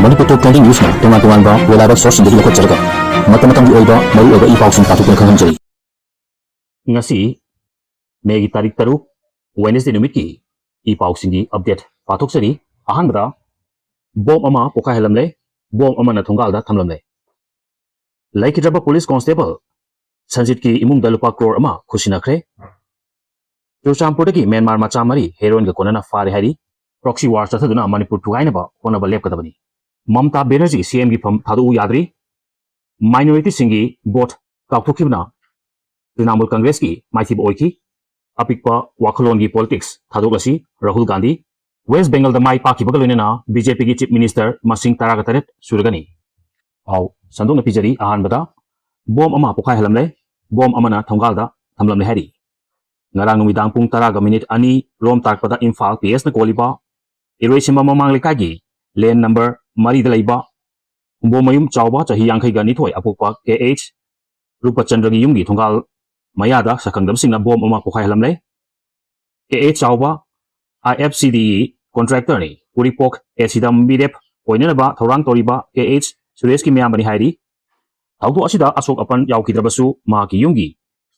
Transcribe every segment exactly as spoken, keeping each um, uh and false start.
ꯃꯅꯤꯄꯨꯔ ꯇꯣꯞ twenty ꯅ꯭ꯌꯨꯁꯅ ꯇꯣꯉꯥꯟ ꯇꯣꯉꯥꯟꯕ reliable sourceꯁꯤꯡꯗꯒꯤ ꯂꯧꯈꯠꯆꯔꯒ ꯃꯇꯝ ꯃꯇꯝꯒꯤ ꯑꯣꯏꯕ ꯃꯔꯨꯑꯣꯏꯕ ꯏ ꯄꯥꯎꯁꯤꯡ ꯄꯥꯊꯣꯛꯇꯨꯅ ꯈꯪꯍꯟꯖꯔꯤ꯫ ꯉꯁꯤ ꯃꯦꯒꯤ ꯇꯥꯔꯤꯛ ꯇꯔꯨꯛ, Wednesday ꯅꯨꯃꯤꯠꯀꯤ ꯏ ꯄꯥꯎꯁꯤꯡꯒꯤ update ꯄꯥꯊꯣꯛꯆꯔꯤ꯫ ꯑꯍꯥꯟꯕꯗ, ꯕꯣꯝ ꯑꯃ ꯄꯣꯈꯥꯏꯍꯜꯂꯝꯂꯦ, ꯕꯣꯝ ꯑꯃꯅ ꯊꯣꯡꯒꯥꯜꯗ ꯊꯝꯂꯝꯂꯦ꯫ ꯂꯩꯈꯤꯗ꯭ꯔꯕ ꯄꯨꯂꯤꯁ ꯀꯣꯟꯁꯇꯦꯕꯜ ꯁꯟꯖꯤꯠꯀꯤ ꯏꯃꯨꯡꯗ ꯂꯨꯄꯥ ꯀ꯭ꯔꯣꯔ ꯑꯃ ꯈꯨꯠꯁꯤꯟꯅꯈ꯭ꯔꯦ꯫ ꯆꯨꯔꯆꯥꯟꯄꯨꯔꯗꯒꯤ ꯃ꯭ꯌꯥꯟꯃꯥꯔ ꯃꯆꯥ ꯃꯔꯤ ꯍꯦꯔꯣꯏꯟꯒ ꯀꯣꯟꯅꯅ ꯐꯥꯔꯦ ꯍꯥꯏꯔꯤ꯫ Proxy war ꯆꯠꯊꯗꯨꯅ ꯃꯅꯤꯄꯨꯔ ꯊꯨꯒꯥꯏꯅꯕ ꯍꯣꯠꯅꯕ ꯂꯦꯞꯀꯗꯕꯅꯤ꯫ ꯃꯝꯇꯥ ꯕꯦꯅꯔꯖꯤ ꯁꯤ ꯑꯦꯝꯒꯤ ꯐꯝ ꯊꯥꯗꯣꯛꯎ ꯌꯥꯗ꯭ꯔꯤ꯫ ꯃꯥꯏꯅꯣꯔꯤꯇꯤꯁꯤꯡꯒꯤ ꯚꯣꯠ ꯀꯥꯎꯊꯣꯛꯈꯤꯕꯅ ꯇ꯭ꯔꯤꯅꯥꯃꯨꯜ ꯀꯪꯒ꯭ꯔꯦꯁꯀꯤ ꯃꯥꯏꯊꯤꯕ ꯑꯣꯏꯈꯤ꯫ ꯑꯄꯤꯛꯄ ꯋꯥꯈꯜꯂꯣꯟꯒꯤ ꯄꯣꯂꯤꯇꯤꯛꯁ ꯊꯥꯗꯣꯛꯂꯁꯤ, ꯔꯥꯍꯨꯜ ꯒꯥꯟꯙꯤ꯫ ꯋꯦꯁ ꯕꯦꯡꯒꯜꯗ ꯃꯥꯏ ꯄꯥꯛꯈꯤꯕꯒ ꯂꯣꯏꯅꯅ ꯕꯤ ꯖꯦ ꯄꯤꯒꯤ ꯆꯤꯐ ꯃꯤꯅꯤꯁꯇꯔ ꯃꯁꯤꯡ ꯇꯔꯥꯒ ꯇꯔꯦꯠ ꯁꯨꯔꯒꯅꯤ꯫ ꯄꯥꯎ ꯁꯟꯗꯣꯛꯅ ꯄꯤꯖꯔꯤ꯫ ꯑꯍꯥꯟꯕꯗ, ꯕꯣꯝ ꯑꯃ ꯄꯣꯈꯥꯏꯍꯜꯂꯝꯂꯦ, ꯕꯣꯝ ꯑꯃꯅ ꯊꯣꯡꯒꯥꯜꯗ ꯊꯝꯂꯝꯂꯦ ꯍꯥꯏꯔꯤ꯫ ꯉꯔꯥꯡ ꯅꯨꯃꯤꯗꯥꯡ ꯄꯨꯡ ꯇꯔꯥꯒ ꯃꯤꯅꯤꯠ ꯑꯅꯤ ꯔꯣꯝ ꯇꯥꯔꯛꯄꯗ ꯏꯝꯐꯥꯜ ꯄꯤ ꯑꯦꯁꯅ ꯀꯣꯜꯂꯤꯕ ꯏꯔꯣꯏꯁꯦꯝꯕ ꯃꯃꯥꯡ ꯂꯩꯀꯥꯏꯒꯤ ꯂꯦꯟ ꯅꯝꯕꯔ ꯃꯔꯤꯗ ꯂꯩꯕ ꯍꯨꯝꯕꯣꯃꯌꯨꯝ ꯆꯥꯎꯕ, ꯆꯍꯤ ꯌꯥꯡꯈꯩꯒ ꯅꯤꯊꯣꯏ ꯑꯄꯣꯛꯄ ꯀꯦ ꯑꯩꯆ ꯔꯨꯄꯆꯟꯗ꯭ꯔꯒꯤ ꯌꯨꯝꯒꯤ ꯊꯣꯡꯒꯥꯜ ꯃꯌꯥꯗ ꯁꯛꯈꯪꯗꯕꯁꯤꯡꯅ ꯕꯣꯝ ꯑꯃ ꯄꯣꯈꯥꯏꯍꯜꯂꯝꯂꯦ꯫ ꯀꯦ ꯑꯩꯆ ꯆꯥꯎꯕ, ꯑꯥꯏ ꯑꯦꯐ ꯁꯤ ꯗꯤꯒꯤ ꯀꯣꯟꯇ꯭ꯔꯦꯛꯇꯔꯅꯤ꯫ ꯎꯔꯤꯄꯣꯛ ꯑꯦ ꯁꯤꯗ ꯃꯤꯔꯦꯞ ꯑꯣꯏꯅꯅꯕ ꯊꯧꯔꯥꯡ ꯇꯧꯔꯤꯕ ꯀꯦ ꯑꯩꯆ ꯁꯨꯔꯦꯁꯀꯤ ꯃꯌꯥꯝꯕꯅꯤ ꯍꯥꯏꯔꯤ꯫ ꯊꯧꯗꯣꯛ ꯑꯁꯤꯗ ꯑꯁꯣꯛ ꯑꯄꯟ ꯌꯥꯎꯈꯤꯗ꯭ꯔꯕꯁꯨ, ꯃꯍꯥꯛꯀꯤ ꯌꯨꯝꯒꯤ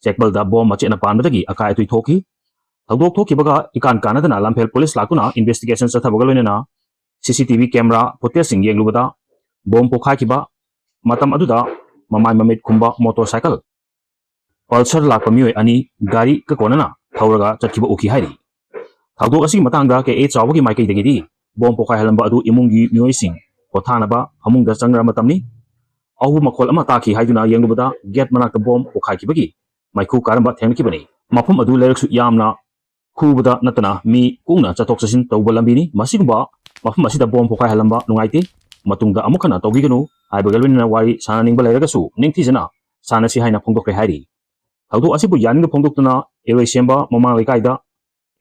ꯆꯦꯛꯄꯜꯗ ꯕꯣꯝ ꯃꯆꯦꯠꯅ ꯄꯥꯟꯕꯗꯒꯤ ꯑꯀꯥꯏ ꯑꯇꯣꯏ ꯊꯣꯛꯈꯤ꯫ ꯊꯧꯗꯣꯛ ꯊꯣꯛꯈꯤꯕꯒ ꯏꯀꯥꯟ ꯀꯥꯟꯅꯗꯅ ꯂꯝꯐꯦꯜ ꯄꯨꯂꯤꯁ ꯂꯥꯛꯇꯨꯅ ꯏꯟꯚꯦꯁꯇꯤꯒꯦꯁꯟ ꯆꯠꯊꯕꯒ ꯂꯣꯏꯅꯅ C C T V camera ꯐꯨꯇꯦꯖꯁꯤꯡ ꯌꯦꯡꯂꯨꯕꯗ ꯕꯣꯝ ꯄꯣꯈꯥꯏꯈꯤꯕ ꯃꯇꯝ ꯑꯗꯨꯗ ꯃꯃꯥꯏ ꯃꯃꯤꯠ ꯈꯨꯝꯕ ꯃꯣꯇꯣꯔ ꯁꯥꯏꯀꯜ ꯄꯜꯁꯔ ꯂꯥꯛꯄ ꯃꯤꯑꯣꯏ ꯑꯅꯤ ꯒꯥꯔꯤ ꯀꯀꯣꯟꯅꯅ ꯊꯧꯔꯒ ꯆꯠꯈꯤꯕ ꯎꯈꯤ ꯍꯥꯏꯔꯤ꯫ ꯊꯧꯗꯣꯛ ꯑꯁꯤꯒꯤ ꯃꯇꯥꯡꯗ ꯀꯦ ꯑꯦ ꯆꯥꯎꯕꯒꯤ ꯃꯥꯏꯀꯩꯗꯒꯤꯗꯤ ꯕꯣꯝ ꯄꯣꯈꯥꯏꯍꯜꯂꯝꯕ ꯑꯗꯨ ꯏꯃꯨꯡꯒꯤ ꯃꯤꯑꯣꯏꯁꯤꯡ ꯄꯣꯊꯥꯅꯕ ꯐꯃꯨꯡꯗ ꯆꯪꯅꯔ ꯃꯇꯝꯅꯤ꯫ ꯑꯍꯧꯕ ꯃꯈꯣꯜ ꯑꯃ ꯇꯥꯈꯤ ꯍꯥꯏꯗꯨꯅ ꯌꯦꯡꯂꯨꯕꯗ ꯒꯦꯠ ꯃꯅꯥꯛꯇ ꯕꯣꯝ ꯄꯣꯈꯥꯏꯈꯤꯕꯒꯤ ꯃꯩꯈꯨ ꯀꯥꯔꯝꯕ ꯊꯦꯡꯅꯈꯤꯕꯅꯤ꯫ ꯃꯐꯝ ꯑꯗꯨ ꯂꯩꯔꯛꯁꯨ ꯌꯥꯝꯅ ꯈꯨꯕꯗ ꯅꯠꯇꯅ ꯃꯤ ꯀꯨꯡꯅ ꯆꯠꯊꯣꯛ ꯆꯠꯁꯤꯟ ꯇꯧꯕ ꯂꯝꯕꯤꯅꯤ꯫ ꯃꯁꯤꯒꯨꯝꯕ ꯃꯐꯝ ꯑꯁꯤꯗ ꯕꯣꯝ ꯄꯣꯈꯥꯏꯍꯜꯂꯝꯕ ꯅꯨꯡꯉꯥꯏꯇꯦ꯫ ꯃꯇꯨꯡꯗ ꯑꯃꯨꯛ ꯍꯟꯅ ꯇꯧꯕꯤꯒꯅꯨ ꯍꯥꯏꯕꯒ ꯂꯣꯏꯅꯅ ꯋꯥꯔꯤ ꯁꯥꯟꯅꯅꯤꯡꯕ ꯂꯩꯔꯒꯁꯨ ꯅꯤꯡꯊꯤꯖꯅ ꯁꯥꯟꯅꯁꯤ ꯍꯥꯏꯅ ꯐꯣꯡꯗꯣꯛꯈ꯭ꯔꯦ ꯍꯥꯏꯔꯤ꯫ ꯊꯧꯗꯣꯛ ꯑꯁꯤꯕꯨ ꯌꯥꯅꯤꯡꯗ ꯐꯣꯡꯗꯣꯛꯇꯨꯅ ꯏꯔꯣꯏꯁꯦꯝꯕ ꯃꯃꯥꯡ ꯂꯩꯀꯥꯏꯗ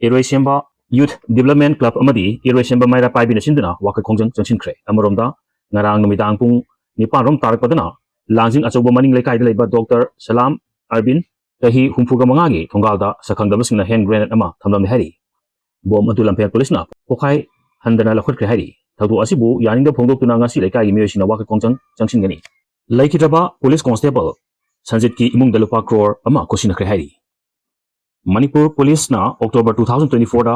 ꯏꯔꯣꯏꯁꯦꯝꯕ ꯌꯨꯊ ꯗꯤꯕꯂꯞꯃꯦꯟ ꯀ꯭ꯂꯕ ꯑꯃꯗꯤ ꯏꯔꯣꯏꯁꯦꯝꯕ ꯃꯩꯔꯥ ꯄꯥꯏꯕꯤꯅ ꯁꯤꯟꯗꯨꯅ ꯋꯥꯀꯠ ꯈꯣꯡꯖꯪ ꯆꯪꯁꯤꯟꯈ꯭ꯔꯦ꯫ ꯑꯃꯔꯣꯝꯗ, ꯉꯔꯥꯡ ꯅꯨꯃꯤꯗꯥꯡ ꯄꯨꯡ ꯅꯤꯄꯥꯟ ꯔꯣꯝ ꯇꯥꯔꯛꯄꯗꯅ ꯂꯥꯡꯖꯤꯡ ꯑꯆꯧꯕ ꯃꯅꯤꯡ ꯂꯩꯀꯥꯏꯗ ꯂꯩꯕ ꯗꯣꯛꯇꯔ ꯁꯂꯥꯝ ꯑꯔꯕꯤꯟ, ꯆꯍꯤ ꯍꯨꯝꯐꯨꯒ ꯃꯉꯥꯒꯤ ꯊꯣꯡꯒꯥꯜꯗ ꯁꯛꯈꯪꯗꯕꯁꯤꯡꯅ ꯍꯦꯟ ꯒ꯭ꯔꯦꯅꯦꯗ ꯑꯃ ꯊꯝꯂꯝꯃꯤ ꯍꯥꯏꯔꯤ꯫ ꯕꯣꯝ ꯑꯗꯨ ꯂꯝꯐꯦꯜ ꯄꯨꯂꯤꯁꯅ ꯄꯣꯈꯥꯏ ꯍꯟꯗꯅ ꯂꯧꯈꯠꯈ꯭ꯔꯦ ꯍꯥꯏꯔꯤ꯫ ꯊꯧꯗꯣꯛ ꯑꯁꯤꯕꯨ ꯌꯥꯅꯤꯡꯗꯕ ꯐꯣꯡꯗꯣꯛꯇꯨꯅ ꯉꯁꯤ ꯂꯩꯀꯥꯏꯒꯤ ꯃꯤꯑꯣꯏꯁꯤꯡꯅ ꯋꯥꯀꯠ ꯈꯣꯡꯖꯪ ꯆꯪꯁꯤꯟꯒꯅꯤ꯫ ꯂꯩꯈꯤꯗ꯭ꯔꯕ ꯄꯨꯂꯤꯁ ꯀꯣꯟꯁꯇꯦꯕꯜ ꯁꯟꯖꯤꯠꯀꯤ ꯏꯃꯨꯡꯗ ꯂꯨꯄꯥ ꯀ꯭ꯔꯣꯔ ꯑꯃ ꯈꯨꯠꯁꯤꯟꯅꯈ꯭ꯔꯦ ꯍꯥꯏꯔꯤ꯫ ꯃꯅꯤꯄꯨꯔ ꯄꯨꯂꯤꯁꯅ October two thousand twenty fourꯗ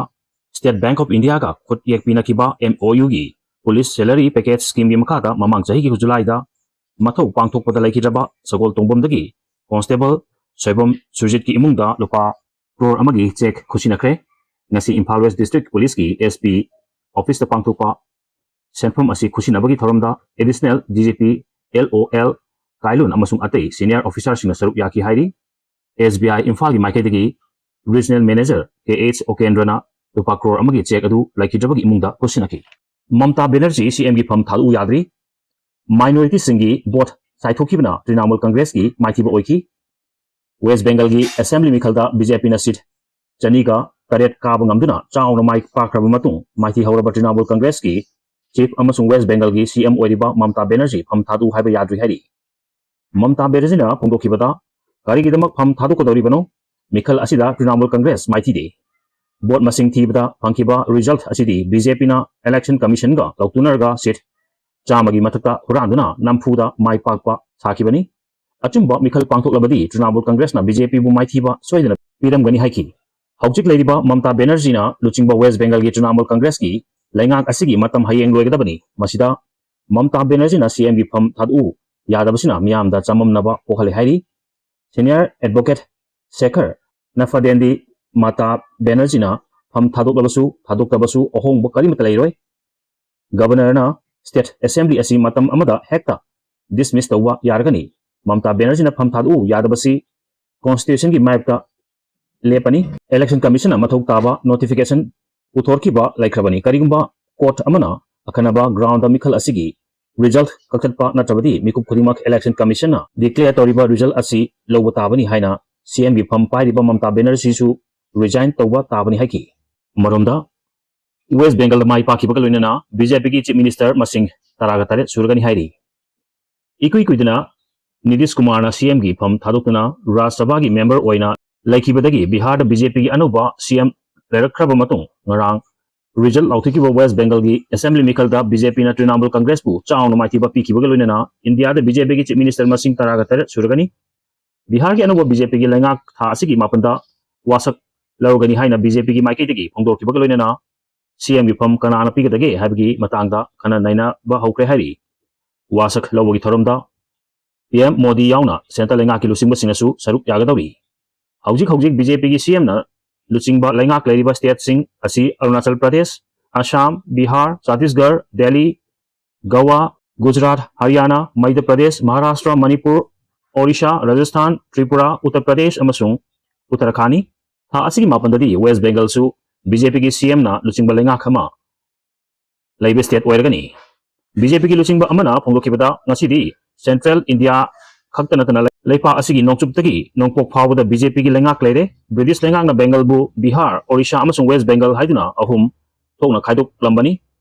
State Bank of Indiaꯒ ꯈꯨꯠ ꯌꯦꯛ ꯄꯤꯅꯈꯤꯕ MOUꯒꯤ ꯄꯨꯂꯤꯁ ꯁꯦꯂꯔꯤ ꯄꯦꯀꯦꯖ ꯁ꯭ꯀꯤꯝꯒꯤ ꯃꯈꯥꯗ ꯃꯃꯥꯡ ꯆꯍꯤꯒꯤ ꯖꯨꯂꯥꯏꯗ ꯃꯊꯧ ꯄꯥꯡꯊꯣꯛꯄꯗ ꯂꯩꯈꯤꯗ꯭ꯔꯕ ꯁꯒꯣꯜ ꯇꯣꯡꯕꯝꯗꯒꯤ ꯀꯣꯟꯁꯇꯦꯕꯜ ꯁꯣꯏꯕꯝ ꯁꯨꯔꯖꯤꯠꯀꯤ ꯏꯃꯨꯡꯗ ꯂꯨꯄꯥ ꯀ꯭ꯔꯣꯔ ꯑꯃꯒꯤ ꯆꯦꯛ ꯈꯨꯠꯁꯤꯟꯅꯈ꯭ꯔꯦ꯫ ꯉꯁꯤ ꯏꯝꯐꯥꯜ ꯋꯦꯁ ꯗꯤꯁꯇ꯭ꯔꯤꯛ ꯄꯨꯂꯤꯁꯀꯤ SP ꯑꯣꯐꯤꯁꯇ ꯄꯥꯡꯊꯣꯛꯄ ꯁꯦꯟꯐꯝ ꯑꯁꯤ ꯈꯨꯠꯁꯤꯟꯅꯕꯒꯤ ꯊꯧꯔꯝꯗ Additional DGP LOL ꯀꯥꯏꯂꯨꯟ ꯑꯃꯁꯨꯡ ꯑꯇꯩ ꯁꯤꯅꯤꯌꯔ ꯑꯣꯐꯤꯁꯥꯔꯁꯤꯡꯅ ꯁꯔꯨꯛ ꯌꯥꯈꯤ ꯍꯥꯏꯔꯤ꯫ SBI ꯏꯝꯐꯥꯜꯒꯤ ꯃꯥꯏꯀꯩꯗꯒꯤ ꯔꯤꯖꯅꯦꯜ ꯃꯦꯅꯦꯖꯔ ꯀꯦ ꯑꯦꯆ ꯑꯣꯀꯦꯟꯗ꯭ꯔꯅ ꯂꯨꯄꯥ ꯀ꯭ꯔꯣꯔ ꯑꯃꯒꯤ ꯆꯦꯛ ꯑꯗꯨ ꯂꯩꯈꯤꯗ꯭ꯔꯕꯒꯤ ꯏꯃꯨꯡꯗ ꯈꯨꯠꯁꯤꯟꯅꯈꯤ꯫ ꯃꯃꯇꯥ ꯕꯦꯅꯔꯖꯤ CMꯒꯤ ꯐꯝ ꯊꯥꯗꯣꯛꯎ ꯌꯥꯗ꯭ꯔꯤ꯫ ꯃꯥꯏꯅꯣꯔꯤꯇꯤꯁꯤꯡꯒꯤ ꯚꯣꯠ ꯆꯥꯏꯊꯣꯛꯈꯤꯕꯅ ꯇ꯭ꯔꯤꯅꯥꯃꯨꯜ ꯀꯪꯒ꯭ꯔꯦꯁꯀꯤ ꯃꯥꯏꯊꯤꯕ ꯑꯣꯏꯈꯤ꯫ ꯋꯦꯁ ꯕꯦꯡꯒꯜꯒꯤ ꯑꯦꯁꯦꯝꯕ꯭ꯂꯤ ꯃꯤꯈꯜꯗ BJPꯅ ꯁꯤꯠ ꯆꯅꯤꯒ ꯇꯔꯦꯠ ꯀꯥꯕ ꯉꯝꯗꯨꯅ ꯆꯥꯎꯅ ꯃꯥꯏ ꯄꯥꯛꯈ꯭ꯔꯕ ꯃꯇꯨꯡ, ꯃꯥꯏꯊꯤ ꯍꯧꯔꯕ ꯇ꯭ꯔꯤꯅꯥꯃꯨꯜ ꯀꯪꯒ꯭ꯔꯦꯁꯀꯤ ꯆꯤꯐ ꯑꯃꯁꯨꯡ ꯋꯦꯁ ꯕꯦꯡꯒꯜꯒꯤ CM ꯑꯣꯏꯔꯤꯕ ꯃꯃꯇꯥ ꯕꯦꯅꯔꯖꯤ ꯐꯝ ꯊꯥꯗꯣꯛꯎ ꯍꯥꯏꯕ ꯌꯥꯗ꯭ꯔꯤ ꯍꯥꯏꯔꯤ꯫ ꯃꯃꯇꯥ ꯕꯦꯅꯔꯖꯤꯅ ꯐꯣꯡꯗꯣꯛꯈꯤꯕꯗ, ꯀꯔꯤꯒꯤꯗꯃꯛ ꯐꯝ ꯊꯥꯗꯣꯛꯀꯗꯧꯔꯤꯕꯅꯣ? ꯃꯤꯈꯜ ꯑꯁꯤꯗ ꯇ꯭ꯔꯤꯅꯥꯃꯨꯜ ꯀꯪꯒ꯭ꯔꯦꯁ ꯃꯥꯏꯊꯤꯗꯦ꯫ ꯚꯣꯠ ꯃꯁꯤꯡ ꯊꯤꯕꯗ ꯐꯪꯈꯤꯕ ꯔꯤꯖꯜꯠ ꯑꯁꯤꯗꯤ BJPꯅ ꯏꯂꯦꯛꯁꯟ ꯀꯃꯤꯁꯟꯒ ꯂꯧꯇꯨꯅꯔꯒ ꯁꯤꯠ ꯆꯥꯝꯃꯒꯤ ꯃꯊꯛꯇ ꯍꯨꯔꯥꯟꯗꯨꯅ ꯅꯝꯐꯨꯗ ꯃꯥꯏ ꯄꯥꯛꯄ ꯁꯥꯈꯤꯕꯅꯤ꯫ ꯑꯆꯨꯝꯕ ꯃꯤꯈꯜ ꯄꯥꯡꯊꯣꯛꯂꯕꯗꯤ ꯇ꯭ꯔꯤꯅꯥꯃꯨꯜ ꯀꯪꯒ꯭ꯔꯦꯁꯅ BJPꯕꯨ ꯃꯥꯏꯊꯤꯕ ꯁꯣꯏꯗꯅ ꯄꯤꯔꯝꯒꯅꯤ ꯍꯥꯏꯈꯤ꯫ ꯍꯧꯖꯤꯛ ꯂꯩꯔꯤꯕ ꯃꯃꯇꯥ ꯕꯦꯅꯔꯖꯤꯅ ꯂꯨꯆꯤꯡꯕ ꯋꯦꯁ ꯕꯦꯡꯒꯜꯒꯤ ꯇ꯭ꯔꯤꯅꯥꯃꯨꯜ ꯀꯪꯒ꯭ꯔꯦꯁꯀꯤ ꯂꯩꯉꯥꯛ ꯑꯁꯤꯒꯤ ꯃꯇꯝ ꯍꯌꯦꯡ ꯂꯣꯏꯒꯗꯕꯅꯤ꯫ ꯃꯁꯤꯗ ꯃꯃꯇꯥ ꯕꯦꯅꯔꯖꯤꯅ CMꯒꯤ ꯐꯝ ꯊꯥꯗꯣꯛꯎ ꯌꯥꯗꯕꯁꯤꯅ ꯃꯤꯌꯥꯝꯗ ꯆꯃꯝꯅꯕ ꯄꯣꯛꯍꯜꯂꯦ ꯍꯥꯏꯔꯤ꯫ ꯁꯦꯅꯤꯌꯔ ꯑꯦꯗꯚꯣꯀꯦꯠ ꯁꯦꯈꯔ ꯅꯐꯗꯦꯟꯗꯤ ꯃꯃꯇꯥ ꯕꯦꯅꯔꯖꯤꯅ ꯐꯝ ꯊꯥꯗꯣꯛꯂꯕꯁꯨ ꯊꯥꯗꯣꯛꯇꯕꯁꯨ ꯑꯍꯣꯡꯕ ꯀꯔꯤꯃꯠꯇ ꯂꯩꯔꯣꯏ꯫ ꯒꯕꯔꯅꯔꯅ ꯁ꯭ꯇꯦꯠ ꯑꯦꯁꯦꯝꯕ꯭ꯂꯤ ꯑꯁꯤ ꯃꯇꯝ ꯑꯃꯗ ꯍꯦꯛꯇ ꯗꯤꯁꯃꯤꯁ ꯇꯧꯕ ꯌꯥꯔꯒꯅꯤ꯫ ꯃꯃꯇꯥ ꯕꯦꯅꯔꯖꯤꯅ ꯐꯝ ꯊꯥꯗꯣꯛꯎ ꯌꯥꯗꯕꯁꯤ ꯀꯣꯟꯁꯇꯤꯇ꯭ꯌꯨꯁꯟꯒꯤ ꯃꯥꯌꯣꯛꯇ ꯂꯦꯞꯄꯅꯤ꯫ ꯏꯂꯦꯛꯁꯟ ꯀꯃꯤꯁꯟꯅ ꯃꯊꯧ ꯇꯥꯕ ꯅꯣꯇꯤꯐꯤꯀꯦꯁꯟ ꯄꯨꯊꯣꯛꯈꯤꯕ ꯂꯩꯈ꯭ꯔꯕꯅꯤ꯫ ꯀꯔꯤꯒꯨꯝꯕ ꯀꯣꯔꯠ ꯑꯃꯅ ꯑꯈꯟꯅꯕ ꯒ꯭ꯔꯥꯎꯟꯗ ꯃꯤꯈꯜ ꯑꯁꯤꯒꯤ ꯔꯤꯖꯜꯠ ꯀꯛꯊꯠꯄ ꯅꯠꯇ꯭ꯔꯕꯗꯤ ꯃꯤꯀꯨꯞ ꯈꯨꯗꯤꯡꯃꯛ ꯏꯂꯦꯛꯁꯟ ꯀꯃꯤꯁꯟꯅ ꯗꯤꯀ꯭ꯂꯦꯌꯔ ꯇꯧꯔꯤꯕ ꯔꯤꯖꯜꯠ ꯑꯁꯤ ꯂꯧꯕ ꯇꯥꯕꯅꯤ ꯍꯥꯏꯅ CMꯒꯤ ꯐꯝ ꯄꯥꯏꯔꯤꯕ ꯃꯃꯇꯥ ꯕꯦꯅꯔꯖꯤꯁꯨ ꯔꯤꯖꯥꯏꯟ ꯇꯧꯕ ꯇꯥꯕꯅꯤ ꯍꯥꯏꯈꯤ꯫ ꯑꯃꯔꯣꯝꯗ, ꯋꯦꯁ ꯕꯦꯡꯒꯜꯗ ꯃꯥꯏ ꯄꯥꯛꯈꯤꯕꯒ ꯂꯣꯏꯅꯅ BJPꯒꯤ ꯆꯤꯐ ꯃꯤꯅꯤꯁꯇꯔ ꯃꯁꯤꯡ ꯇꯔꯥꯒ ꯇꯔꯦꯠ ꯁꯨꯔꯒꯅꯤ ꯍꯥꯏꯔꯤ꯫ ꯏꯀꯨꯏ ꯀꯨꯏꯗꯅ ꯅꯤꯇꯤꯁ ꯀꯨꯃꯥꯔꯅ CMꯒꯤ ꯐꯝ ꯊꯥꯗꯣꯛꯇꯨꯅ ꯔꯥꯖ꯭ꯌ ꯁꯚꯥꯒꯤ ꯃꯦꯝꯕꯔ ꯑꯣꯏꯅ ꯂꯩꯈꯤꯕꯗꯒꯤ ꯕꯤꯍꯥꯔꯗ BJPꯒꯤ ꯑꯅꯧꯕ CM ꯂꯩꯔꯛꯈ꯭ꯔꯕ ꯃꯇꯨꯡ ꯉꯔꯥꯡ ꯔꯤꯖꯜ ꯂꯥꯎꯊꯣꯛꯈꯤꯕ ꯋꯦꯁ ꯕꯦꯡꯒꯜꯒꯤ ꯑꯦꯁꯦꯝꯕ꯭ꯂꯤ ꯃꯤꯈꯜꯗ ꯕꯤ ꯖꯦ ꯄꯤꯅ ꯇ꯭ꯔꯤꯅꯥꯃꯨꯜ ꯀꯪꯒ꯭ꯔꯦꯁꯄꯨ ꯆꯥꯎꯅ ꯃꯥꯏꯊꯤꯕ ꯄꯤꯈꯤꯕꯒ ꯂꯣꯏꯅꯅ ꯏꯟꯗꯤꯌꯥꯗ ꯕꯤ ꯖꯦ ꯄꯤꯒꯤ ꯆꯤꯐ ꯃꯤꯅꯤꯁꯇꯔ ꯃꯁꯤꯡ ꯇꯔꯥꯒ ꯇꯔꯦꯠ ꯁꯨꯔꯒꯅꯤ꯫ ꯕꯤꯍꯥꯔꯒꯤ ꯑꯅꯧꯕ ꯕꯤ ꯖꯦ ꯄꯤꯒꯤ ꯂꯩꯉꯥꯛ ꯊꯥ ꯑꯁꯤꯒꯤ ꯃꯥꯄꯟꯗ ꯋꯥꯁꯛ ꯂꯧꯔꯒꯅꯤ ꯍꯥꯏꯅ ꯕꯤ ꯖꯦ ꯄꯤꯒꯤ ꯃꯥꯏꯀꯩꯗꯒꯤ ꯐꯣꯡꯗꯣꯛꯈꯤꯕꯒ ꯂꯣꯏꯅꯅ ꯁꯤ ꯑꯦꯝꯒꯤ ꯐꯝ ꯀꯅꯥꯅ ꯄꯤꯒꯗꯒꯦ ꯍꯥꯏꯕꯒꯤ ꯃꯇꯥꯡꯗ ꯈꯟꯅ ꯅꯩꯅꯕ ꯍꯧꯈ꯭ꯔꯦ ꯍꯥꯏꯔꯤ꯫ ꯋꯥꯁꯛ ꯂꯧꯕꯒꯤ ꯊꯧꯔꯝꯗ ꯄꯤ ꯑꯦꯝ ꯃꯣꯗꯤ ꯌꯥꯎꯅ ꯁꯦꯟꯇꯔ ꯂꯩꯉꯥꯛꯀꯤ ꯂꯨꯆꯤꯡꯕꯁꯤꯡꯅꯁꯨ ꯁꯔꯨꯛ ꯌꯥꯒꯗꯧꯔꯤ꯫ ꯍꯧꯖꯤꯛ ꯍꯧꯖꯤꯛ ꯕꯤ ꯖꯦ ꯄꯤꯒꯤ ꯁꯤ ꯑꯦꯝꯅ ꯂꯨꯆꯤꯡꯕ ꯂꯩꯉꯥꯛ ꯂꯩꯔꯤꯕ ꯁ꯭ꯇꯦꯠꯁꯤꯡ ꯑꯁꯤ ꯑꯔꯨꯅꯥꯆꯜ ꯄ꯭ꯔꯗꯦꯁ, ꯑꯁꯥꯝ, ꯕꯤꯍꯥꯔ, ꯆꯇꯤꯁꯒꯔ, ꯗꯦꯜꯂꯤ, ꯒꯋꯥ, ꯒꯨꯖꯔꯥꯠ, ꯍꯔꯤꯌꯥꯅꯥ, ꯃꯙ꯭ꯌ ꯄ꯭ꯔꯗꯦꯁ, ꯃꯍꯥꯔꯥꯁꯇ꯭ꯔ, ꯃꯅꯤꯄꯨꯔ, ꯑꯣꯔꯤꯁꯥ, ꯔꯥꯖꯁꯊꯥꯟ, ꯇ꯭ꯔꯤꯄꯨꯔꯥ, ꯎꯠꯇꯔ ꯄ꯭ꯔꯗꯦꯁ ꯑꯃꯁꯨꯡ ꯎꯠꯇꯔꯈꯥꯟꯅꯤ꯫ ꯊꯥ ꯑꯁꯤꯒꯤ ꯃꯥꯄꯟꯗꯗꯤ ꯋꯦꯁ ꯕꯦꯡꯒꯜꯁꯨ ꯕꯤ ꯖꯦ ꯄꯤꯒꯤ ꯁꯤ ꯑꯦꯝꯅ ꯂꯨꯆꯤꯡꯕ ꯂꯩꯉꯥꯛ ꯑꯃ ꯂꯩꯕ ꯁ꯭ꯇꯦꯠ ꯑꯣꯏꯔꯒꯅꯤ꯫ ꯕꯤ ꯖꯦ ꯄꯤꯒꯤ ꯂꯨꯆꯤꯡꯕ ꯑꯃꯅ ꯐꯣꯡꯗꯣꯛꯈꯤꯕꯗ, ꯉꯁꯤꯗꯤ ꯁꯦꯟꯇ꯭ꯔꯦꯜ ꯏꯟꯗꯤꯌꯥ ꯈꯛꯇ ꯅꯠꯇꯅ ꯂꯩ-, ꯂꯩꯄꯥꯛ ꯑꯁꯤꯒꯤ ꯅꯣꯡꯆꯨꯞꯇꯒꯤ ꯅꯣꯡꯄꯣꯛ ꯐꯥꯎꯕꯗ ꯕꯤ ꯖꯦ ꯄꯤꯒꯤ ꯂꯩꯉꯥꯛ ꯂꯩꯔꯦ꯫ ꯕ꯭ꯔꯤꯇꯤꯁ ꯂꯩꯉꯥꯛꯅ ꯕꯦꯡꯒꯜꯕꯨ ꯕꯤꯍꯥꯔ, ꯑꯣꯔꯤꯁꯥ ꯑꯃꯁꯨꯡ ꯋꯦꯁ ꯕꯦꯡꯒꯜ ꯍꯥꯏꯗꯨꯅ ꯑꯍꯨꯝ ꯊꯣꯛꯅ ꯈꯥꯏꯗꯣꯛꯂꯝꯕꯅꯤ꯫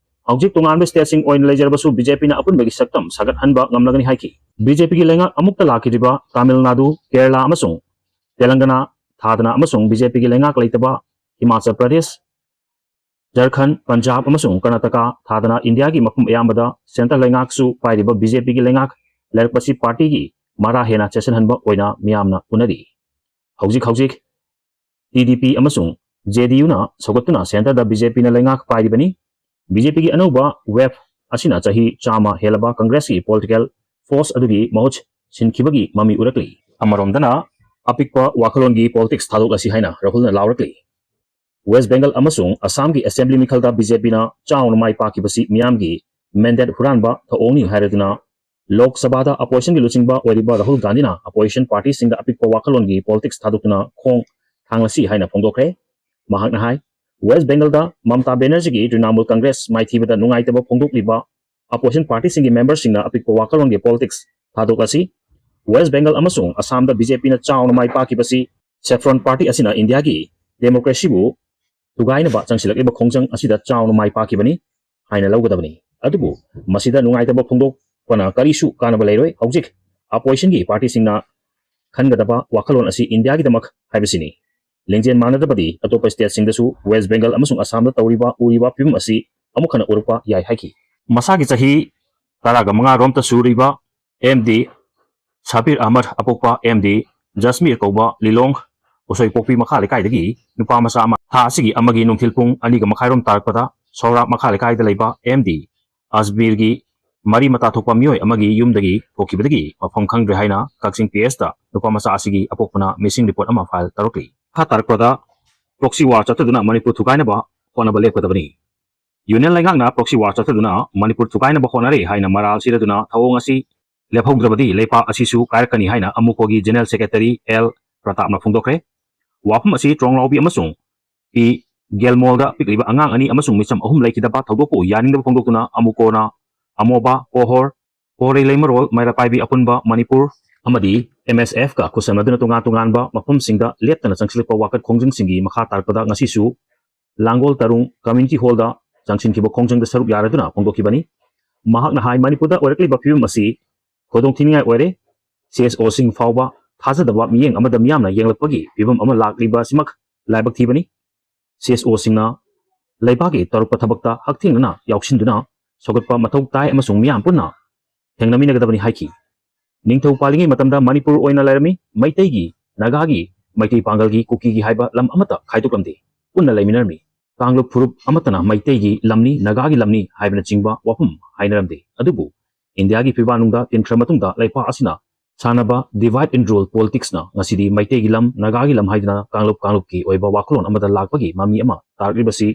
ꯍꯧꯖꯤꯛ ꯇꯣꯉꯥꯟꯕ ꯁ꯭ꯇꯦꯠꯁꯤꯡ ꯑꯣꯏꯅ ꯂꯩꯖꯔꯕꯁꯨ ꯕꯤ ꯖꯦ ꯄꯤꯅ ꯑꯄꯨꯟꯕꯒꯤ ꯁꯛꯇꯝ ꯁꯥꯒꯠꯍꯟꯕ ꯉꯝꯂꯒꯅꯤ ꯍꯥꯏꯈꯤ꯫ ꯕꯤ ꯖꯦ ꯄꯤꯒꯤ ꯂꯩꯉꯥꯛ ꯑꯃꯨꯛꯇ ꯂꯥꯛꯈꯤꯗ꯭ꯔꯤꯕ ꯇꯥꯃꯤꯜ ꯅꯥꯗꯨ, ꯀꯦꯔꯂꯥ ꯑꯃꯁꯨꯡ ꯇꯦꯂꯪꯒꯅꯥ ꯊꯥꯗꯅ ꯑꯃꯁꯨꯡ ꯕꯤ ꯖꯦ ꯄꯤꯒꯤ ꯂꯩꯉꯥꯛ ꯂꯩꯇꯕ ꯍꯤꯃꯥꯆꯜ ꯄ꯭ꯔꯗꯦꯁ, ꯖꯔꯈꯟ, ꯄꯟꯖꯥꯕ ꯑꯃꯁꯨꯡ ꯀꯔꯅꯥꯇꯀꯥ ꯊꯥꯗꯅ ꯏꯟꯗꯤꯌꯥꯒꯤ ꯃꯐꯝ ꯑꯌꯥꯝꯕꯗ ꯁꯦꯟꯇꯔ ꯂꯩꯉꯥꯛꯁꯨ ꯄꯥꯏꯔꯤꯕ ꯕꯤ ꯖꯦ ꯄꯤꯒꯤ ꯂꯩꯉꯥꯛ ꯂꯩꯔꯛꯄꯁꯤ ꯄꯥꯔꯇꯤꯒꯤ ꯃꯔꯥ ꯍꯦꯟꯅ ꯆꯦꯠꯁꯤꯟꯍꯟꯕ ꯑꯣꯏꯅ ꯃꯤꯌꯥꯝꯅ ꯎꯅꯔꯤ꯫ ꯍꯧꯖꯤꯛ ꯍꯧꯖꯤꯛ ꯇꯤ ꯗꯤ ꯄꯤ ꯑꯃꯁꯨꯡ ꯖꯦ ꯗꯤ ꯌꯨꯅ ꯁꯧꯒꯠꯇꯨꯅ ꯁꯦꯟꯇꯔꯗ ꯕꯤ ꯖꯦ ꯄꯤꯅ ꯂꯩꯉꯥꯛ ꯄꯥꯏꯔꯤꯕꯅꯤ꯫ ꯕꯤ ꯖꯦ ꯄꯤꯒꯤ ꯑꯅꯧꯕ ꯋꯦꯕ ꯑꯁꯤꯅ ꯆꯍꯤ ꯆꯥꯝꯃ ꯍꯦꯜꯂꯕ ꯀꯪꯒ꯭ꯔꯦꯁꯀꯤ ꯄꯣꯂꯤꯇꯤꯀꯦꯜ ꯐꯣꯔꯁ ꯑꯗꯨꯒꯤ ꯃꯍꯨꯠ ꯁꯤꯟꯈꯤꯕꯒꯤ ꯃꯃꯤ ꯎꯔꯛꯂꯤ꯫ ꯑꯃꯔꯣꯝꯗꯅ, ꯑꯄꯤꯛꯄ ꯋꯥꯈꯜꯂꯣꯟꯒꯤ ꯄꯣꯂꯤꯇꯤꯛꯁ ꯊꯥꯗꯣꯛꯂꯁꯤ ꯍꯥꯏꯅ ꯔꯥꯍꯨꯜꯅ ꯂꯥꯎꯔꯛꯂꯤ꯫ ꯋꯦꯁ ꯕꯦꯡꯒꯜ ꯑꯃꯁꯨꯡ ꯑꯁꯥꯝꯒꯤ ꯑꯦꯁꯦꯝꯕ꯭ꯂꯤ ꯃꯤꯈꯜꯗ ꯕꯤ ꯖꯦ ꯄꯤꯅ ꯆꯥꯎꯅ ꯃꯥꯏ ꯄꯥꯛꯈꯤꯕꯁꯤ ꯃꯤꯌꯥꯝꯒꯤ ꯃꯦꯟꯗꯦꯠ ꯍꯨꯔꯥꯟꯕ ꯊꯧꯑꯣꯡꯅꯤ ꯍꯥꯏꯔꯗꯨꯅ ꯂꯣꯛ ꯁꯚꯥꯗ ꯑꯄꯣꯖꯤꯁꯟꯒꯤ ꯂꯨꯆꯤꯡꯕ ꯑꯣꯏꯔꯤꯕ ꯔꯥꯍꯨꯜ ꯒꯥꯟꯙꯤꯅ ꯑꯄꯣꯖꯤꯁꯟ ꯄꯥꯔꯇꯤꯁꯤꯡꯗ ꯑꯄꯤꯛꯄ ꯋꯥꯈꯜꯂꯣꯟꯒꯤ ꯄꯣꯂꯤꯇꯤꯛꯁ ꯊꯥꯗꯣꯛꯇꯨꯅ ꯈꯣꯡ ꯊꯥꯡꯂꯁꯤ ꯍꯥꯏꯅ ꯐꯣꯡꯗꯣꯛꯈ꯭ꯔꯦ꯫ ꯃꯍꯥꯛꯅ ꯍꯥꯏ, ꯋꯦꯁ ꯕꯦꯡꯒꯜꯗ ꯃꯃꯇꯥ ꯕꯦꯅꯔꯖꯤꯒꯤ ꯇ꯭ꯔꯤꯅꯥꯃꯨꯜ ꯀꯪꯒ꯭ꯔꯦꯁ ꯃꯥꯏꯊꯤꯕꯗ ꯅꯨꯡꯉꯥꯏꯇꯕ ꯐꯣꯡꯗꯣꯛꯂꯤꯕ ꯑꯄꯣꯖꯤꯁꯟ ꯄꯥꯔꯇꯤꯁꯤꯡꯒꯤ ꯃꯦꯝꯕꯔꯁꯤꯡꯅ ꯑꯄꯤꯛꯄ ꯋꯥꯈꯜꯂꯣꯟꯒꯤ ꯄꯣꯂꯤꯇꯤꯛꯁ ꯊꯥꯗꯣꯛꯂꯁꯤ꯫ ꯋꯦꯁ ꯕꯦꯡꯒꯜ ꯑꯃꯁꯨꯡ ꯑꯁꯥꯝꯗ ꯕꯤ ꯖꯦ ꯄꯤꯅ ꯆꯥꯎꯅ ꯃꯥꯏ ꯄꯥꯛꯈꯤꯕꯁꯤ ꯁꯦꯐ꯭ꯔꯣꯟ ꯄꯥꯔꯇꯤ ꯑꯁꯤꯅ ꯏꯟꯗꯤꯌꯥꯒꯤ ꯗꯦꯃꯣꯀ꯭ꯔꯦꯁꯤꯕꯨ ꯊꯨꯒꯥꯏꯅꯕ ꯆꯪꯁꯤꯜꯂꯛꯂꯤꯕ ꯈꯣꯡꯖꯪ ꯑꯁꯤꯗ ꯆꯥꯎꯅ ꯃꯥꯏ ꯄꯥꯛꯈꯤꯕꯅꯤ ꯍꯥꯏꯅ ꯂꯧꯒꯗꯕꯅꯤ꯫ ꯑꯗꯨꯕꯨ ꯃꯁꯤꯗ ꯅꯨꯡꯉꯥꯏꯇꯕ ꯐꯣꯡꯗꯣꯛꯄꯅ ꯀꯔꯤꯁꯨ ꯀꯥꯟꯅꯕ ꯂꯩꯔꯣꯏ꯫ ꯍꯧꯖꯤꯛ ꯑꯄꯣꯖꯤꯁꯟꯒꯤ ꯄꯥꯔꯇꯤꯁꯤꯡꯅ ꯈꯟꯒꯗꯕ ꯋꯥꯈꯜꯂꯣꯟ ꯑꯁꯤ ꯏꯟꯗꯤꯌꯥꯒꯤꯗꯃꯛ ꯍꯥꯏꯕꯁꯤꯅꯤ꯫ ꯂꯤꯡꯖꯦꯜ ꯃꯥꯟꯅꯗꯕꯗꯤ ꯑꯇꯣꯞꯄ ꯁ꯭ꯇꯦꯠꯁꯤꯡꯗꯁꯨ ꯋꯦꯁ ꯕꯦꯡꯒꯜ ꯑꯃꯁꯨꯡ ꯑꯁꯥꯝꯗ ꯇꯧꯔꯤꯕ ꯎꯔꯤꯕ ꯐꯤꯕꯝ ꯑꯁꯤ ꯑꯃꯨꯛ ꯍꯟꯅ ꯎꯔꯛꯄ ꯌꯥꯏ ꯍꯥꯏꯈꯤ꯫ ꯃꯁꯥꯒꯤ ꯆꯍꯤ ꯇꯔꯥꯒ ꯃꯉꯥ ꯔꯣꯝꯇ ꯁꯨꯔꯤꯕ ꯑꯦꯝ ꯗꯤ ꯁꯥꯕꯤꯔ ꯑꯍꯃꯗ ꯑꯄꯣꯛꯄ ꯑꯦꯝ ꯗꯤ ꯖꯁꯃꯤꯔ ꯀꯧꯕ ꯂꯤꯂꯣꯡ ꯎꯁꯣꯏꯄꯣꯛꯄꯤ ꯃꯈꯥ ꯂꯩꯀꯥꯏꯗꯒꯤ ꯅꯨꯄꯥ ꯃꯆꯥ ꯑꯃ ꯊꯥ ꯑꯁꯤꯒꯤ ꯑꯃꯒꯤ ꯅꯨꯡꯊꯤꯜ ꯄꯨꯡ ꯑꯅꯤꯒ ꯃꯈꯥꯏꯔꯣꯝ ꯇꯥꯔꯛꯄꯗ ꯁꯧꯔꯥ ꯃꯈꯥ ꯂꯩꯀꯥꯏꯗ ꯂꯩꯕ ꯑꯦꯝ ꯗꯤ ꯑꯖꯃꯤꯔꯒꯤ ꯃꯔꯤ ꯃꯇꯥ ꯊꯣꯛꯄ ꯃꯤꯑꯣꯏ ꯑꯃꯒꯤ ꯌꯨꯝꯗꯒꯤ ꯊꯣꯛꯈꯤꯕꯗꯒꯤ ꯃꯐꯝ ꯈꯪꯗ꯭ꯔꯦ ꯍꯥꯏꯅ ꯀꯛꯆꯤꯡ ꯄꯤ ꯑꯦꯁꯇ ꯅꯨꯄꯥ ꯃꯆꯥ ꯑꯁꯤꯒꯤ ꯑꯄꯣꯛꯄꯅ ꯃꯤꯁꯤꯡ ꯔꯤꯄꯣꯔꯠ ꯑꯃ ꯐꯥꯏꯜ ꯇꯧꯔꯛꯂꯤ꯫ ꯃꯈꯥ ꯇꯥꯔꯛꯄꯗ ꯄ꯭ꯔꯣꯛꯁꯤ ꯋꯥꯔ ꯆꯠꯊꯗꯨꯅ ꯃꯅꯤꯄꯨꯔ ꯊꯨꯒꯥꯏꯅꯕ ꯍꯣꯠꯅꯕ ꯂꯦꯞꯀꯗꯕꯅꯤ꯫ ꯌꯨꯅꯤꯌꯟ ꯂꯩꯉꯥꯛꯅ ꯄ꯭ꯔꯣꯛꯁꯤ ꯋꯥꯔ ꯆꯠꯊꯗꯨꯅ ꯃꯅꯤꯄꯨꯔ ꯊꯨꯒꯥꯏꯅꯕ ꯍꯣꯠꯅꯔꯦ ꯍꯥꯏꯅ ꯃꯔꯥꯜ ꯁꯤꯔꯗꯨꯅ ꯊꯧꯑꯣꯡ ꯑꯁꯤ ꯂꯦꯞꯍꯧꯗ꯭ꯔꯕꯗꯤ ꯂꯩꯄꯥꯛ ꯑꯁꯤꯁꯨ ꯀꯥꯏꯔꯛꯀꯅꯤ ꯍꯥꯏꯅ ꯑꯃꯨꯀꯣꯒꯤ ꯖꯦꯅꯔꯦꯜ ꯁꯦꯀ꯭ꯔꯦꯇꯔꯤ ꯑꯦꯜ ꯄ꯭ꯔꯇꯥꯞꯅ ꯐꯣꯡꯗꯣꯛꯈ꯭ꯔꯦ꯫ ꯋꯥꯐꯝ ꯑꯁꯤ ꯇ꯭ꯔꯣꯡꯂꯥꯎꯕꯤ ꯑꯃꯁꯨꯡ ꯄꯤ ꯒꯦꯜꯃꯣꯜꯗ ꯄꯤꯛꯂꯤꯕ ꯑꯉꯥꯡ ꯑꯅꯤ ꯑꯃꯁꯨꯡ ꯃꯤꯆꯝ ꯑꯍꯨꯝ ꯂꯩꯈꯤꯗꯕ ꯊꯧꯗꯣꯛꯄꯨ ꯌꯥꯅꯤꯡꯗꯕ ꯐꯣꯡꯗꯣꯛꯇꯨꯅ ꯑꯃꯨꯀꯣꯅ ꯑꯃꯣꯕꯥ, ꯀꯣꯍꯣꯔ, ꯀꯣꯔꯩ ꯂꯩꯃꯔꯣꯜ, ꯃꯩꯔꯥ ꯄꯥꯏꯕꯤ ꯑꯄꯨꯟꯕ ꯃꯅꯤꯄꯨꯔ ꯑꯃꯗꯤ ꯑꯦꯝ ꯑꯦꯁ ꯑꯦꯐꯀ ꯈꯨꯠꯁꯝꯅꯗꯨꯅ ꯇꯣꯉꯥꯟ ꯇꯣꯉꯥꯟꯕ ꯃꯐꯝꯁꯤꯡꯗ ꯂꯦꯞꯇꯅ ꯆꯪꯁꯤꯜꯂꯛꯄ ꯋꯥꯀꯠ ꯈꯣꯡꯖꯪꯁꯤꯡꯒꯤ ꯃꯈꯥ ꯇꯥꯔꯛꯄꯗ ꯉꯁꯤꯁꯨ ꯂꯥꯡꯒꯣꯜ ꯇꯔꯨꯡ ꯀꯝꯃ꯭ꯌꯨꯅꯤꯇꯤ ꯍꯣꯜꯗ ꯆꯪꯁꯤꯟꯈꯤꯕ ꯈꯣꯡꯖꯪꯗ ꯁꯔꯨꯛ ꯌꯥꯔꯗꯨꯅ ꯐꯣꯡꯗꯣꯛꯈꯤꯕꯅꯤ꯫ ꯃꯍꯥꯛꯅ ꯍꯥꯏ, ꯃꯅꯤꯄꯨꯔꯗ ꯑꯣꯏꯔꯛꯂꯤꯕ ꯐꯤꯕꯝ ꯑꯁꯤ ꯈꯨꯗꯣꯡꯊꯤꯅꯤꯡꯉꯥꯏ ꯑꯣꯏꯔꯦ꯫ ꯁꯤ ꯑꯦꯁ ꯑꯣꯁꯤꯡ ꯐꯥꯎꯕ ꯊꯥꯖꯗꯕ ꯃꯤꯠꯌꯦꯡ ꯑꯃꯗ ꯃꯤꯌꯥꯝꯅ ꯌꯦꯡꯂꯛꯄꯒꯤ ꯐꯤꯕꯝ ꯑꯃ ꯂꯥꯛꯂꯤꯕ ꯑꯁꯤꯃꯛ ꯂꯥꯏꯕꯛ ꯊꯤꯕꯅꯤ꯫ ꯁꯤ ꯑꯦꯁ ꯑꯣꯁꯤꯡꯅ ꯂꯩꯕꯥꯛꯀꯤ ꯇꯧꯔꯛꯄ ꯊꯕꯛꯇ ꯍꯛꯊꯦꯡꯅꯅ ꯌꯥꯎꯁꯤꯟꯗꯨꯅ ꯁꯧꯒꯠꯄ ꯃꯊꯧ ꯇꯥꯏ ꯑꯃꯁꯨꯡ ꯃꯤꯌꯥꯝ ꯄꯨꯟꯅ ꯊꯦꯡꯅꯃꯤꯟꯅꯒꯗꯕꯅꯤ ꯍꯥꯏꯈꯤ꯫ ꯅꯤꯡꯊꯧ ꯄꯥꯜꯂꯤꯉꯩ ꯃꯇꯝꯗ ꯃꯅꯤꯄꯨꯔ ꯑꯣꯏꯅ ꯂꯩꯔꯝꯃꯤ꯫ ꯃꯩꯇꯩꯒꯤ, ꯅꯥꯒꯥꯒꯤ, ꯃꯩꯇꯩ ꯄꯥꯡꯒꯜꯒꯤ, ꯀꯨꯀꯤꯒꯤ ꯍꯥꯏꯕ ꯂꯝ ꯑꯃꯠꯇ ꯈꯥꯏꯗꯣꯛꯂꯝꯗꯦ꯫ ꯄꯨꯟꯅ ꯂꯩꯃꯤꯟꯅꯔꯝꯃꯤ꯫ ꯀꯥꯡꯂꯨꯞ ꯐꯨꯔꯨꯞ ꯑꯃꯠꯇꯅ ꯃꯩꯇꯩꯒꯤ ꯂꯝꯅꯤ, ꯅꯥꯒꯥꯒꯤ ꯂꯝꯅꯤ ꯍꯥꯏꯕꯅꯆꯤꯡꯕ ꯋꯥꯐꯝ ꯍꯥꯏꯅꯔꯝꯗꯦ꯫ ꯑꯗꯨꯕꯨ ꯏꯟꯗꯤꯌꯥꯒꯤ ꯐꯤꯕꯥꯜꯅꯨꯡꯗ ꯇꯤꯟꯈ꯭ꯔ ꯃꯇꯨꯡꯗ ꯂꯩꯄꯥꯛ ꯑꯁꯤꯅ ꯁꯥꯟꯅꯕ divide and rule politicsꯅ ꯉꯁꯤꯗꯤ ꯃꯩꯇꯩꯒꯤ ꯂꯝ, ꯅꯥꯒꯥꯒꯤ ꯂꯝ ꯍꯥꯏꯗꯨꯅ ꯀꯥꯡꯂꯨꯞ ꯀꯥꯡꯂꯨꯞꯀꯤ ꯑꯣꯏꯕ ꯋꯥꯈꯜꯂꯣꯟ ꯑꯃꯗ ꯂꯥꯛꯄꯒꯤ ꯃꯃꯤ ꯑꯃ ꯇꯥꯔꯛꯂꯤꯕꯁꯤ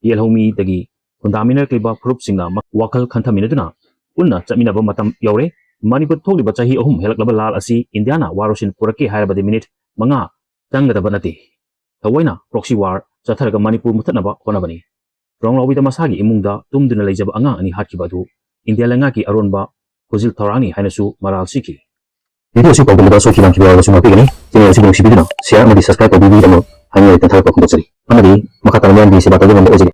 ꯌꯦꯜꯍꯧꯃꯤꯗꯒꯤ ꯈꯨꯟꯗꯥꯃꯤꯟꯅꯔꯛꯂꯤꯕ ꯐꯨꯔꯨꯞꯁꯤꯡꯅ ꯃ-, ꯋꯥꯈꯜ ꯈꯟꯊꯃꯤꯟꯅꯗꯨꯅ ꯄꯨꯟꯅ ꯆꯠꯃꯤꯟꯅꯕ ꯃꯇꯝ ꯌꯧꯔꯦ꯫ ꯃꯅꯤꯄꯨꯔ ꯊꯣꯛꯂꯤꯕ ꯆꯍꯤ ꯑꯍꯨꯝ ꯍꯦꯜꯂꯛꯂꯕ ꯂꯥꯜ ꯑꯁꯤ ꯏꯟꯗꯤꯌꯥꯅ ꯋꯥꯔꯣꯏꯁꯤꯟ ꯄꯨꯔꯛꯀꯦ ꯍꯥꯏꯔꯕꯗꯤ ꯃꯤꯅꯤꯠ ꯃꯉꯥ ꯆꯪꯒꯗꯕ ꯅꯠꯇꯦ꯫ ꯊꯑꯣꯏꯅ proxy war ꯆꯠꯊꯔꯒ ꯃꯅꯤꯄꯨꯔ ꯃꯨꯊꯠꯅꯕ ꯍꯣꯠꯅꯕꯅꯤ꯫ ꯇ꯭ꯔꯣꯡꯂꯥꯎꯕꯤꯗ ꯃꯁꯥꯒꯤ ꯏꯃꯨꯡꯗ ꯇꯨꯝꯗꯨꯅ ꯂꯩꯖꯕ ꯑꯉꯥꯡ ꯑꯅꯤ ꯍꯥꯠꯈꯤꯕ ꯑꯗꯨ ꯏꯟꯗꯤꯌꯥ ꯂꯩꯉꯥꯛꯀꯤ ꯑꯔꯣꯟꯕ ꯈꯨꯖꯤꯜ ꯊꯧꯔꯥꯡꯅꯤ ꯍꯥꯏꯅꯁꯨ ꯃꯔꯥꯜ ꯁꯤꯈꯤ꯫ ꯚꯤꯗꯤꯑꯣ ꯑꯁꯤ ꯄꯥꯎꯗꯝꯕꯗ ꯁꯣꯏꯈꯤꯕ ꯂꯥꯟꯈꯤꯕ ꯌꯥꯎꯔꯕꯁꯨ ꯉꯥꯛꯄꯤꯒꯅꯤ꯫ ꯆꯦꯅꯦꯜ ꯑꯁꯤꯕꯨ ꯅꯨꯡꯁꯤꯕꯤꯗꯨꯅ share ꯑꯃꯗꯤ subscribe ꯇꯧꯕꯤꯕꯒꯤꯗꯃꯛ ꯍꯥꯏꯅꯤꯡꯂꯩ ꯇꯦꯟꯊꯔꯛꯄ ꯐꯣꯡꯗꯣꯛꯆꯔꯤ꯫ ꯑꯃꯗꯤ ꯃꯈꯥ ꯇꯥꯅ ꯃꯤꯌꯥꯝꯒꯤ ꯁꯦꯕꯥ ꯇꯧꯕ ꯉꯝꯕ ꯑꯣꯏꯖꯒꯦ꯫